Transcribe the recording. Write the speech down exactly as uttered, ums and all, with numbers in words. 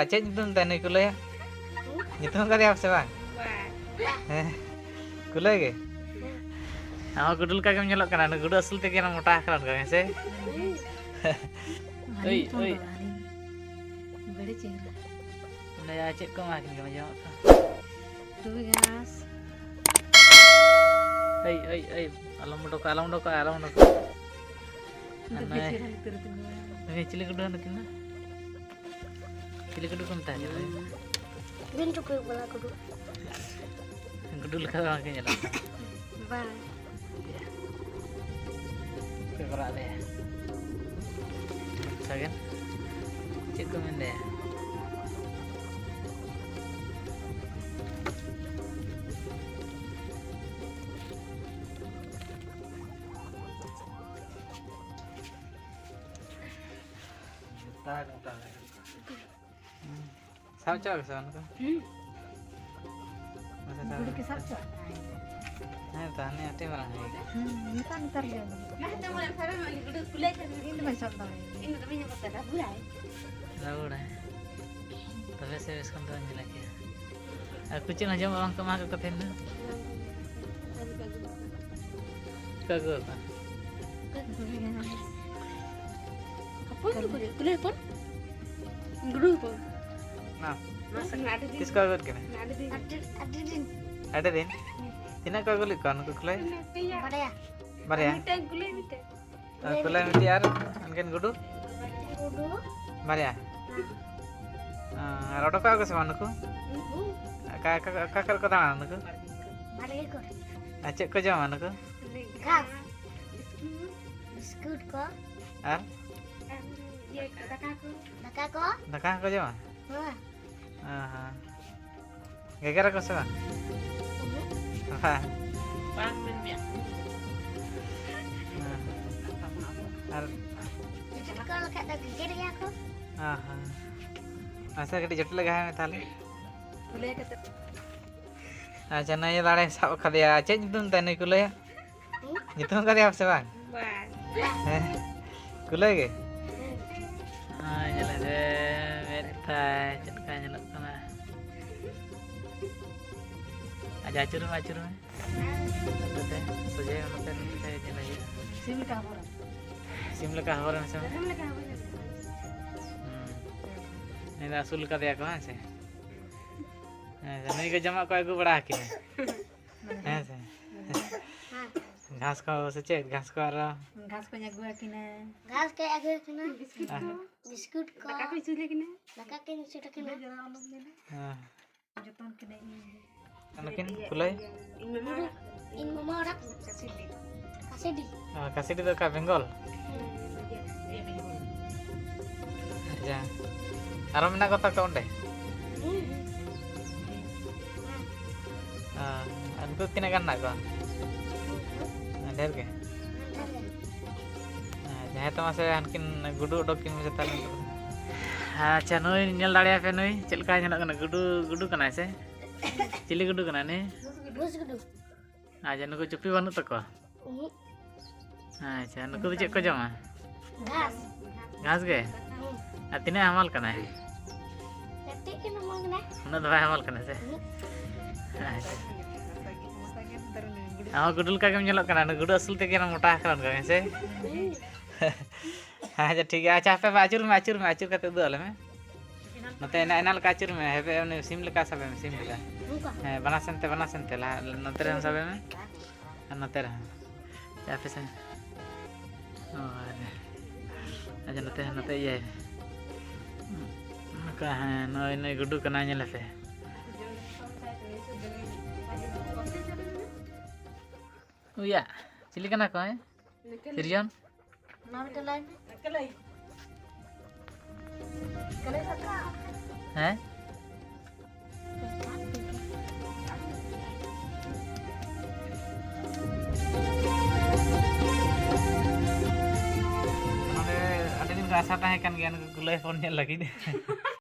ᱪᱮᱫ ᱧᱩᱛᱩᱢ ᱛᱟᱭ ᱱᱩᱭ ᱠᱩᱞᱟᱹᱭᱟ? ᱧᱩᱛᱩᱢ ᱠᱟᱫᱮᱭᱟᱢ ᱥᱮ ᱵᱟᱝ? ᱦᱮᱸ, ᱠᱩᱞᱟᱹᱭ ᱜᱮ᱾ ᱟᱢ ᱦᱚᱸ ᱜᱩᱰᱩ ᱞᱮᱠᱟ ᱜᱮᱢ ᱧᱮᱞᱚᱜ ᱠᱟᱱᱟ᱾ ᱱᱩᱭ ᱜᱩᱰᱩ ᱟᱹᱥᱩᱞ ᱛᱮᱜᱮ ᱢᱚᱴᱟ ᱟᱠᱟᱱᱟ ᱦᱮᱸ ᱥᱮ? ᱳᱭ, ᱳᱭ᱾ ᱵᱟᱹᱲᱤ ᱪᱮᱦᱨᱟ᱾ ᱚᱸᱰᱮ ᱪᱮᱫ ᱠᱚ ᱮᱢᱟ ᱠᱤᱱ ᱠᱟᱱᱟ ᱡᱚᱢᱟᱜ ᱠᱚ? ᱨᱩᱭ ᱜᱷᱟᱸᱥ᱾ ᱳᱭ, ᱳᱭ, ᱳᱭ, ᱟᱞᱚᱢ ᱩᱰᱩᱠᱟ, ᱟᱞᱚᱢ ᱩᱰᱩᱠᱟ, ᱟᱞᱚᱢ ᱩᱰᱩᱠᱟ᱾ ᱱᱩᱭ ᱪᱤᱞᱤ ᱜᱩᱰᱩ ᱱᱩᱠᱤᱱ ᱫᱚ? ᱪᱤᱞᱤ ᱜᱩᱰᱩ ᱠᱚ ᱢᱮᱛᱟ ᱠᱤᱱᱟ? ᱵᱤᱱ ᱴᱩᱠᱩᱡ ᱵᱟᱞᱟ ᱜᱩᱰᱩ᱾ ᱜᱩᱰᱩ ᱞᱮᱠᱟ ᱫᱚ ᱵᱟᱝ ᱠᱚ ᱧᱮᱞᱚᱜ ᱠᱟᱱᱟ᱾ ᱵᱟᱝ᱾ ᱪᱮᱫ ᱠᱚ ᱨᱟᱜ ᱞᱮᱭᱟ? ᱥᱟᱜᱮᱱ, ᱪᱮᱫ ᱠᱚ ᱢᱮᱱ ᱞᱮᱭᱟ? ᱥᱟᱵ ᱦᱚᱪᱚᱣᱟᱜ ᱯᱮᱥᱮ ᱵᱟᱝ ᱱᱩᱠᱩ? ᱦᱩᱸ᱾ ᱢᱟᱥᱮ ᱥᱟᱵ ᱜᱩᱰᱩ ᱢᱮ᱾ ᱠᱤ ᱥᱟᱵ ᱦᱚᱪᱚᱣᱟᱜ? ᱦᱮᱸ, ᱛᱟᱦᱞᱮ ᱟᱹᱰᱤ ᱢᱟᱨᱟᱝ ᱦᱩᱭ ᱠᱟᱱᱟ᱾ ᱦᱩᱸ, ᱱᱮᱛᱟᱨ, ᱱᱮᱛᱟᱨ ᱜᱮ᱾ ᱤᱧ ᱫᱚ ᱵᱟᱹᱧ ᱥᱟᱵ ᱫᱟᱲᱮᱭᱟᱜᱼᱟ᱾ ᱨᱟᱹᱵᱩᱲᱟᱭ᱾ ᱛᱚᱵᱮ ᱥᱮ ᱵᱮᱥ ᱠᱷᱚᱱ ᱫᱚ ᱵᱟᱹᱧ ᱧᱮᱞ ᱠᱮᱭᱟ᱾ ᱟᱨ ᱠᱩᱪᱟᱹ ᱦᱚᱸ ᱡᱚᱢᱟᱜ ᱵᱟᱝ ᱠᱚ ᱮᱢᱟ ᱠᱚ ᱛᱟᱦᱮᱱ ᱫᱚ? ᱚᱠᱟ ᱠᱚ ᱚᱠᱟ? ᱦᱚᱯᱚᱱ ᱠᱚ ᱠᱩᱞᱟᱹᱭ ᱦᱚᱯᱚᱱ? ᱜᱩᱰᱩ ᱦᱚᱯᱚᱱ? ᱱᱟ᱾ ᱢᱟᱥᱮ ᱟᱹᱰᱤ ᱫᱤᱱ᱾ ᱛᱤᱥ ᱠᱚ ᱟᱹᱜᱩ ᱠᱤᱱᱟ? ᱟᱹᱰᱤ ᱫᱤᱱ᱾ ᱟᱹᱰᱤ, ᱟᱹᱰᱤ ᱫᱤᱱ᱾ ᱟᱹᱰᱤ ᱫᱤᱱ? ᱛᱤᱱᱟᱹᱜ ᱠᱚ ᱟᱹᱜᱩ ᱞᱮᱫ ᱠᱚᱣᱟ ᱱᱩᱠᱩ ᱠᱩᱞᱟᱹᱭ? ᱯᱮᱭᱟ᱾ ᱵᱟᱨᱭᱟ? ᱢᱤᱫᱴᱟᱝ ᱠᱩᱞᱟᱹᱭ ᱢᱤᱫᱴᱟᱝ᱾ ᱟᱨ ᱠᱩᱞᱟᱹᱭ ᱢᱤᱫᱴᱤᱡ ᱟᱨ ᱩᱱᱠᱤᱱ ᱜᱩᱰᱩ? ᱜᱩᱰᱩ? ᱵᱟᱨᱭᱟ? ᱦᱮᱸ᱾ ᱟᱨ ᱚᱰᱚᱠᱚᱜᱼᱟ ᱠᱚ ᱥᱮ ᱵᱟᱝ ᱱᱩᱠᱩ? ᱦᱩᱸ᱾ ᱚᱠᱟ, ᱚᱠᱟ, ᱚᱠᱟ ᱠᱚᱨᱮ ᱠᱚ ᱫᱟᱬᱟᱱᱟ ᱱᱩᱠᱩ? ᱵᱟᱲᱜᱮ ᱠᱚᱨᱮ᱾ ᱟᱨ ᱪᱮᱫ ᱠᱚ ᱡᱚᱢᱟ ᱱᱩᱠᱩ? ᱜᱷᱟᱥ᱾ ᱵᱤᱥᱠᱩᱴ ᱠᱚ᱾ ᱟᱨ? ᱟᱨ ᱤᱭᱟᱹ ᱠᱚ, ᱫᱟᱠᱟ ᱠᱚ᱾ ᱫᱟᱠᱟ ᱠᱚ᱾ ᱫᱟᱠᱟ ᱦᱚᱸᱠᱚ ᱡᱚᱢᱟ? ᱦᱮᱸ᱾ ᱚ ᱦᱚᱸ᱾ ᱜᱮᱜᱮᱨ ᱟᱠᱚ ᱥᱮ ᱵᱟᱝ? ᱩᱦᱩᱸ᱾ ᱵᱟᱝ᱾ ᱵᱟᱝ ᱢᱮᱱ ᱢᱮᱭᱟ᱾ ᱦᱮᱸ᱾ ᱟᱨ ᱡᱚᱴᱮᱫ ᱠᱚ ᱞᱮᱠᱷᱟᱡ ᱫᱚ ᱜᱮᱜᱮᱨ ᱜᱮᱭᱟ ᱠᱚ᱾ ᱚ ᱦᱚᱸ᱾ ᱢᱟᱥᱮ ᱠᱟᱹᱴᱤᱡ ᱡᱚᱴᱮᱫ ᱞᱟᱜᱟᱭ ᱢᱮ ᱛᱟᱦᱞᱮ᱾ ᱠᱩᱞᱟᱹᱭ ᱠᱟᱛᱮ᱾ ᱟᱪᱪᱷᱟ, ᱱᱩᱭ ᱫᱟᱲᱮ ᱥᱟᱵ ᱠᱟᱫᱮᱭᱟ᱾ ᱪᱮᱫ ᱧᱩᱛᱩᱢ ᱛᱟᱭ ᱱᱩᱭ ᱠᱩᱞᱟᱹᱭᱟ? ᱧᱩᱛᱩᱢ ᱠᱟᱫᱮᱭᱟᱢ ᱥᱮ ᱵᱟᱝ? ᱵᱟᱝ᱾ ᱦᱮᱸ? ᱠᱩᱞᱟᱹᱭ ᱜᱮ? ᱦᱮᱸ᱾ ᱦᱳᱭ, ᱧᱮᱞ ᱢᱮ, ᱢᱮᱫ ᱛᱟᱭ ᱪᱮᱫ ᱞᱮᱠᱟ ᱧᱮᱞᱚᱜ ᱠᱟᱱᱟ? ᱟᱪᱪᱷᱟ, ᱟᱹᱪᱩᱨ ᱢᱮ, ᱟᱹᱪᱩᱨ ᱢᱮ᱾ ᱱᱚᱛᱮ, ᱥᱚᱡᱷᱮ ᱱᱚᱛᱮ, ᱱᱚᱛᱮ ᱧᱮᱞ ᱦᱩᱭᱩᱜᱼᱟ᱾ ᱥᱤᱢ ᱞᱮᱠᱟ ᱦᱚᱵᱚᱨ᱾ ᱥᱤᱢ ᱞᱮᱠᱟ ᱦᱚᱵᱚᱨ ᱢᱮᱥᱮ᱾ ᱥᱤᱢ ᱞᱮᱠᱟ ᱦᱚᱵᱚᱨ᱾ ᱦᱩᱸ᱾ ᱱᱩᱭ ᱫᱚ ᱟᱹᱥᱩᱞ ᱠᱟᱫᱮᱭᱟ ᱠᱚ, ᱦᱮᱸ ᱥᱮ? ᱦᱮᱸ, ᱱᱩᱭ ᱜᱮ ᱡᱚᱢᱟᱜ ᱠᱚ ᱟᱹᱜᱩ ᱵᱟᱲᱟ ᱟᱹᱠᱤᱱᱟ᱾ ᱦᱮᱸ ᱥᱮ? ᱜᱷᱟᱥ ᱠᱚ ᱥᱮ ᱪᱮᱫ? ᱜᱷᱟᱥ ᱠᱚ ᱟᱨᱚ ᱜᱷᱟᱥ ᱠᱚᱧ ᱟᱹᱜᱩ ᱟᱹᱠᱤᱱᱟ᱾ ᱜᱷᱟᱥ ᱠᱚᱧ ᱟᱹᱜᱩ ᱟᱹᱠᱤᱱᱟ᱾ ᱵᱤᱥᱠᱩᱴ ᱠᱚ᱾ ᱵᱤᱥᱠᱩᱴ ᱠᱚ᱾ ᱫᱟᱠᱟ ᱠᱚᱧ ᱤᱥᱤᱱ ᱟᱹᱠᱤᱱᱟ᱾ ᱫᱟᱠᱟ ᱠᱚᱧ ᱤᱥᱤᱱ ᱟᱹᱠᱤᱱᱟ᱾ ᱦᱮᱸ᱾ ᱡᱚᱛᱚᱱ ᱠᱤᱱᱟᱹᱧ ᱤᱧ ᱜᱮ᱾ ᱚᱱᱟᱠᱤᱱ ᱠᱩᱞᱟᱹᱭ? ᱤᱧ ᱢᱟᱢᱟ ᱚᱲᱟᱜ᱾ ᱠᱟᱥᱤᱰᱤ᱾ ᱚ, ᱠᱟᱥᱤᱰᱤ ᱫᱚ ᱚᱠᱟ, ᱵᱮᱝᱜᱚᱞ? ᱦᱮᱸ᱾ ᱟᱪᱪᱷᱟ᱾ ᱟᱨᱚ ᱢᱮᱱᱟᱜ ᱠᱚᱛᱟ ᱠᱚ ᱚᱸᱰᱮ? ᱦᱮᱸ᱾ ᱚ, ᱟᱨ ᱩᱱᱠᱩ ᱛᱤᱱᱟᱹᱜ ᱜᱟᱱ ᱢᱮᱱᱟᱜ ᱠᱚᱣᱟ? ᱰᱷᱮᱨ ᱜᱮ? ᱦᱮᱸ, ᱡᱟᱦᱟᱸᱭ ᱛᱚ ᱢᱟᱥᱮ ᱦᱟᱱᱠᱤᱱ ᱜᱩᱰᱩ ᱚᱰᱚᱠ ᱠᱤᱱ ᱢᱮᱥᱮ ᱛᱟᱦᱞᱮ᱾ ᱟᱪᱪᱷᱟ, ᱱᱩᱭ ᱧᱮᱞ ᱫᱟᱲᱮᱭᱟᱭ ᱯᱮ, ᱱᱩᱭ ᱪᱮᱫ ᱞᱮᱠᱟᱭ ᱧᱮᱞᱚᱜ ᱠᱟᱱᱟ? ᱜᱩᱰᱩ, ᱜᱩᱰᱩ ᱠᱟᱱᱟᱭ ᱥᱮ? ᱪᱤᱞᱤ ᱜᱩᱰᱩ ᱠᱟᱱᱟᱭ ᱱᱩᱭ? ᱵᱩᱥ ᱜᱩᱰᱩ᱾ ᱟᱪᱪᱷᱟ, ᱱᱩᱠᱩ ᱪᱩᱯᱤ ᱵᱟᱹᱱᱩᱜ ᱛᱟᱠᱚᱣᱟ? ᱩᱦᱩᱸ᱾ ᱟᱪᱪᱷᱟ, ᱱᱩᱠᱩ ᱫᱚ ᱪᱮᱫ ᱠᱚ ᱡᱚᱢᱟ? ᱜᱷᱟᱥ᱾ ᱜᱷᱟᱥ ᱜᱮ? ᱦᱩᱸ᱾ ᱟᱨ ᱛᱤᱱᱟᱹᱜ ᱦᱟᱢᱟᱞ ᱠᱟᱱᱟᱭ? ᱠᱟᱹᱴᱤᱡ ᱜᱮ ᱦᱟᱢᱟᱞ ᱠᱟᱱᱟᱭ᱾ ᱩᱱᱟᱹᱜ ᱫᱚ ᱵᱟᱭ ᱦᱟᱢᱟᱞ ᱠᱟᱱᱟ ᱥᱮ? ᱩᱦᱩᱸ᱾ ᱟᱪᱪᱷᱟ᱾ ᱟᱢ ᱦᱚᱸ ᱜᱩᱰᱩ ᱞᱮᱠᱟ ᱜᱮᱢ ᱧᱮᱞᱚᱜ ᱠᱟᱱᱟ, ᱜᱩᱰᱩ ᱟᱹᱥᱩᱞ ᱛᱮᱜᱮ ᱢᱚᱴᱟ ᱟᱠᱟᱱ ᱠᱟᱱᱟ ᱥᱮ? ᱦᱩᱸ᱾ ᱟᱪᱪᱷᱟ, ᱴᱷᱤᱠ ᱜᱮᱭᱟ᱾ ᱟᱪᱪᱷᱟ, ᱦᱟᱯᱮ, ᱦᱟᱯᱮ, ᱟᱹᱪᱩᱨ ᱢᱮ, ᱟᱹᱪᱩᱨ ᱢᱮ, ᱟᱹᱪᱩᱨ ᱠᱟᱛᱮ ᱩᱫᱩᱜ ᱟᱞᱮ ᱢᱮ᱾ ᱱᱚᱛᱮ ᱮᱱᱟ, ᱮᱱᱟ ᱞᱮᱠᱟ ᱟᱹᱪᱩᱨ ᱢᱮ, ᱦᱮᱵᱮ ᱩᱱᱤ ᱥᱤᱢ ᱞᱮᱠᱟ ᱥᱟᱵᱮ ᱢᱮ, ᱥᱤᱢ ᱞᱮᱠᱟ᱾ ᱱᱚᱝᱠᱟ? ᱦᱮᱸ, ᱵᱟᱱᱟ ᱥᱮᱱ ᱛᱮ, ᱵᱟᱱᱟ ᱥᱮᱱ ᱛᱮ, ᱞᱟᱦᱟ, ᱱᱚᱛᱮ ᱨᱮᱦᱚᱸ ᱥᱟᱵᱮ ᱢᱮ᱾ ᱟᱨ ᱱᱚᱛᱮ ᱨᱮᱦᱚᱸ᱾ ᱪᱮ, ᱟᱯᱮ ᱥᱮᱱ᱾ ᱚ, ᱟᱨ, ᱟᱪᱪᱷᱟ, ᱱᱚᱛᱮ, ᱱᱚᱛᱮ ᱤᱭᱟᱹ᱾ ᱱᱚᱝᱠᱟ, ᱦᱮᱸ, ᱱᱚᱜᱼᱚᱭ ᱱᱩᱭ ᱜᱩᱰᱩ ᱠᱟᱱᱟᱭ, ᱧᱮᱞᱮ ᱯᱮ᱾ ᱩᱭᱟ, ᱪᱤᱞᱤ ᱠᱟᱱᱟ ᱠᱚ, ᱦᱮᱸ? ᱥᱤᱨᱡᱚᱱ? ᱢᱟ ᱢᱤᱫᱴᱮᱱ ᱞᱟᱹᱭ ᱢᱮ᱾ ᱦᱮᱸ? ᱱᱚᱰᱮ ᱟᱹᱰᱤ ᱫᱤᱱ ᱠᱷᱚᱱ ᱟᱥᱟ ᱛᱟᱦᱮᱸ ᱠᱟᱱ ᱜᱮᱭᱟ ᱱᱩᱠᱩ ᱠᱩᱞᱟᱹᱭ ᱦᱚᱯᱚᱱ ᱧᱮᱞ ᱞᱟᱹᱜᱤᱫ᱾